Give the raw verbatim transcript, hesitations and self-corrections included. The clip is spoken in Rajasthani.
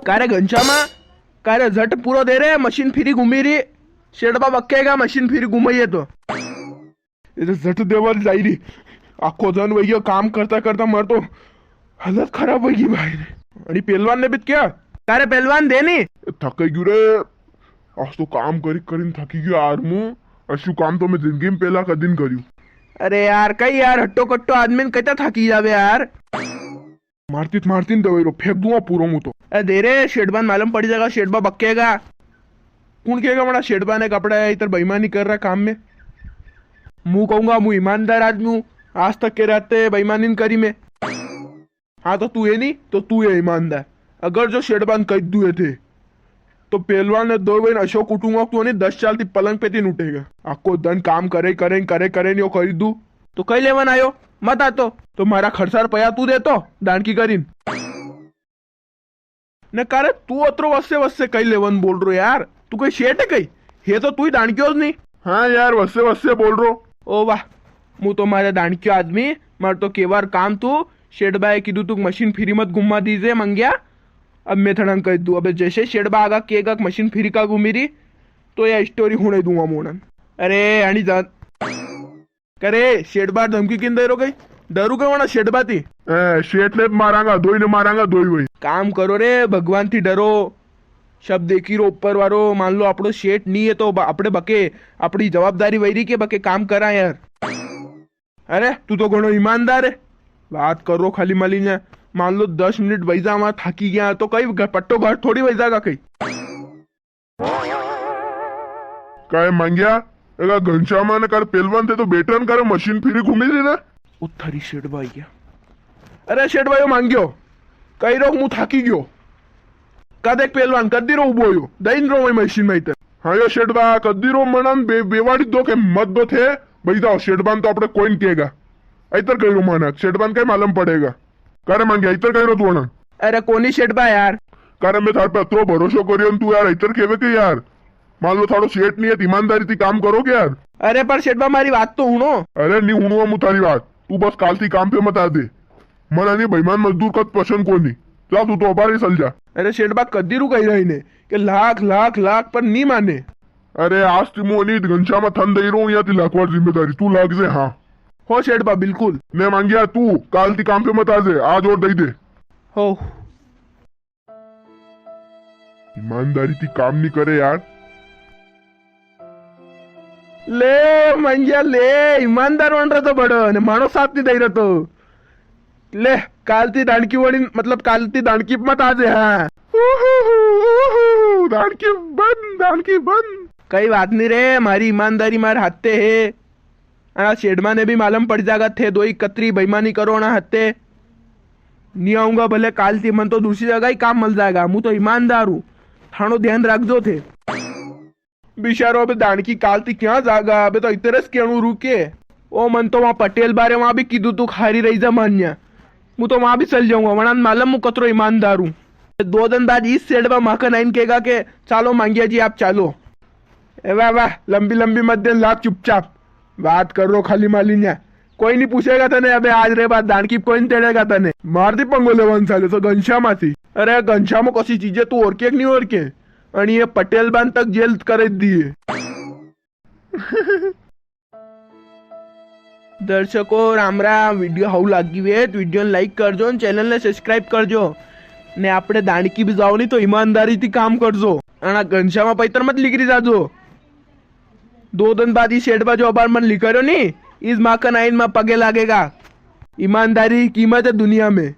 कारे घनश्यामा, कारे झट पूरो दे रे, मशीन फिरी घूमी री। शेडबा बकेगा, मशीन फिरी घुमाइए तो। ये तो झट देवा जाई री। आखो दन वही काम करता करता मार तो हालत खराब होगी भाई रे। अरे पहलवान ने भी क्या? कारे पहलवान दे नी। थक गयो रे। आज तो काम करी करीन थकी गयो यार मु। अशु काम तो मैं जिंदगी में पहला कदी नी करियो। अरे यार, कई यार हट्टो कट्टो आदमी ने कितना थकी जावे यार। मारती त मारती न दवाई रो फेंक दूंगा पूरो मु तो। ए दे रे, शेडबा ने मालूम पड़ी जाएगा, शेडबा बकेगा। कुण कहेगा बड़ा शेडबा ने कपड़ा है, इतर बेईमानी कर रहा काम में। मु कहूंगा, मु ईमानदार आदमी हूँ, आज तक के रहते बेईमानी न करी मैं। हाँ तो तू है नी, तो तू है ईमानदार। अगर जो शेडबा ने कह दुए थे, तो पहलवान ने दो बहन अशोक उठूंगा, तू नहीं दस साल ती पलंग पे ती नी उठेगा। आको दन काम करे, करे, करे, करे, यो करी दू। तो कई लेवन आयो? मत आतो। तो मारा खर्चा रा पया तू देतो, दानकी करीन। ने कारे तू अतरो वस्से वस्से कई लेवन बोल रो यार? तू कोई शेठ है कई? हे तो तू ही दानक्यो ज नी। हाँ यार, वस्से वस्से बोल रो। ओ वाह, मु तो मारे दानक्यो आदमी, मारे तो केवार काम तू, शेठ बाय कीधु तू मशीन फ्री मत घुमा दीजे मंग्या। अब मैं थड़न कह दू, अबे जैसे शेठ बा आगा केगा मशीन फ्री का घूमी री, तो या स्टोरी हुणे दूंगा मोड़न। अरे, आनी जान। करे, शेठ बा धमकी किन दे रो कई? डरू के वणा शेठ बा ती? ए, शेठ ने मारांगा, दोई ने मारांगा, दोई वही। काम करो रे, भगवान थी डरो। सब देखी रो ऊपर वारो, मान लो आपणो शेठ नी है तो ब-, आपणे बके, आपणी जवाबदारी वही री के बके काम करा यार। अरे, तू तो घणो ईमानदार है। बात करो खाली माली ने। मान लो दस मिनट वही जा, वहां थाकी गया तो कई घ-, पट्टो घर थोड़ी वही जागा कई। काय मांग्या? एका घनश्यामा ने कर पहलवान थे तो बेटन करे मशीन फिरी घूमी री ना। ओ थारी शेठ बा आई गया। अरे शेठ बा, यो मांग्यो। कई रो के मु थाकी गयो। का देख पहलवान, कदी रो उबो यो। दई नी रो वही मशीन में इतर। हाँ यो शेठ बा, कदी रो मना ने बे-, बेवाड़ी दो के मत दो थे। भाई जाओ, शेठ बा ने तो आपणे कोई नी केगा। इतर कई रो मानक, शेठ बा ने कई मालूम पड़ेगा। कारे मांग्या, इतर कई रो तू अणा? अरे कोनी शेठ बा यार। कारे मैं थारे पे अतरो भरोसो करियो ने तू यार इतर केवे के यार? मान लो थारो शेठ नी है, तो ईमानदारी थी काम करो के यार? अरे पर शेठ बा, मारी बात तो हुणो। अरे नी हुणूंगा मु थारी बात, तू बस काल थी काम पे मत आ दे। मने नी बेईमान मजदूर कद पसंद कोनी। जा तू तो अबार ही चल जा। अरे शेठ बा, कदी रू कही रही ने के लाख, लाख, लाख, पर नी माने। अरे आज ती मु अनी घनश्यामा थन दई रो हूँ, या ती लाखवार जिम्मेदारी तू लाग जे, हाँ। हो शेठ बा, बिल्कुल। ने मांग्या तू, काल ती काम पे मत आ जे, आज और दई दे। हो। ईमानदारी ती काम नी करे यार। ले मांग्या ले, ईमानदार बन रहा तो बड़ो, ने मानो साथ नी दई रहा तो। ले, काल ती दानकी वणी, मतलब काल ती दानकी मत आ जे, हाँ। उहुहु, उहुहु, दानकी बंद, दानकी बंद। कई बात नी रे, मारी ईमानदारी मार हाथे है। अणा शेठ बा ने भी मालूम पड़ जागा थे दोई कतरी बेईमानी करो अणा हाथे। नी आऊंगा भले काल ती, मन तो दूसरी जगह ही काम मिल जाएगा, मु तो ईमानदार हूँ। थानो ध्यान रख जो थे। बिचारो अबे दानकी काल ती क्या जागा, अबे तो इतरस केणु रुके। ओ मन तो वहां पटेल बा रे वहां भी कीधु तू खारी रही जा मान्या। मु तो वहां भी चल जाऊंगा, वणान मालूम मु कतरो ईमानदार हूँ। दो दिन बाद इस शेठ बा माखन आइन केगा के, "चालो मांग्या जी, आप चालो।" ए वाह वाह, लंबी लंबी मत देन, लाग चुपचाप। बात कर रो खाली मालिन्या। कोई नी पूछेगा तने, अबे आज रे बाद दानकी कोई नी तेड़ेगा तने। मार दी पंगो लेवन साले, सो घनश्यामा थी। अरे घनश्यामो कसी चीजे तू ओरके के नी ओरके? अणी ये पटेल बा ने तक जेल करे दिए। दर्शकों राम राम, video हाउ लागी वे तो video ने like करजो ने channel ने subscribe करजो। ने आपणे दानकी भी जाओ नी तो ईमानदारी थी काम करजो। अणा घनश्यामा पैतर मत लिकरी जाजो। दो दिन बाद ई सेठ बा जो अबार मन लिखा रह्यो नी, इस माखन आइन में पगे लागेगा। ईमानदारी की कीमत है दुनिया में।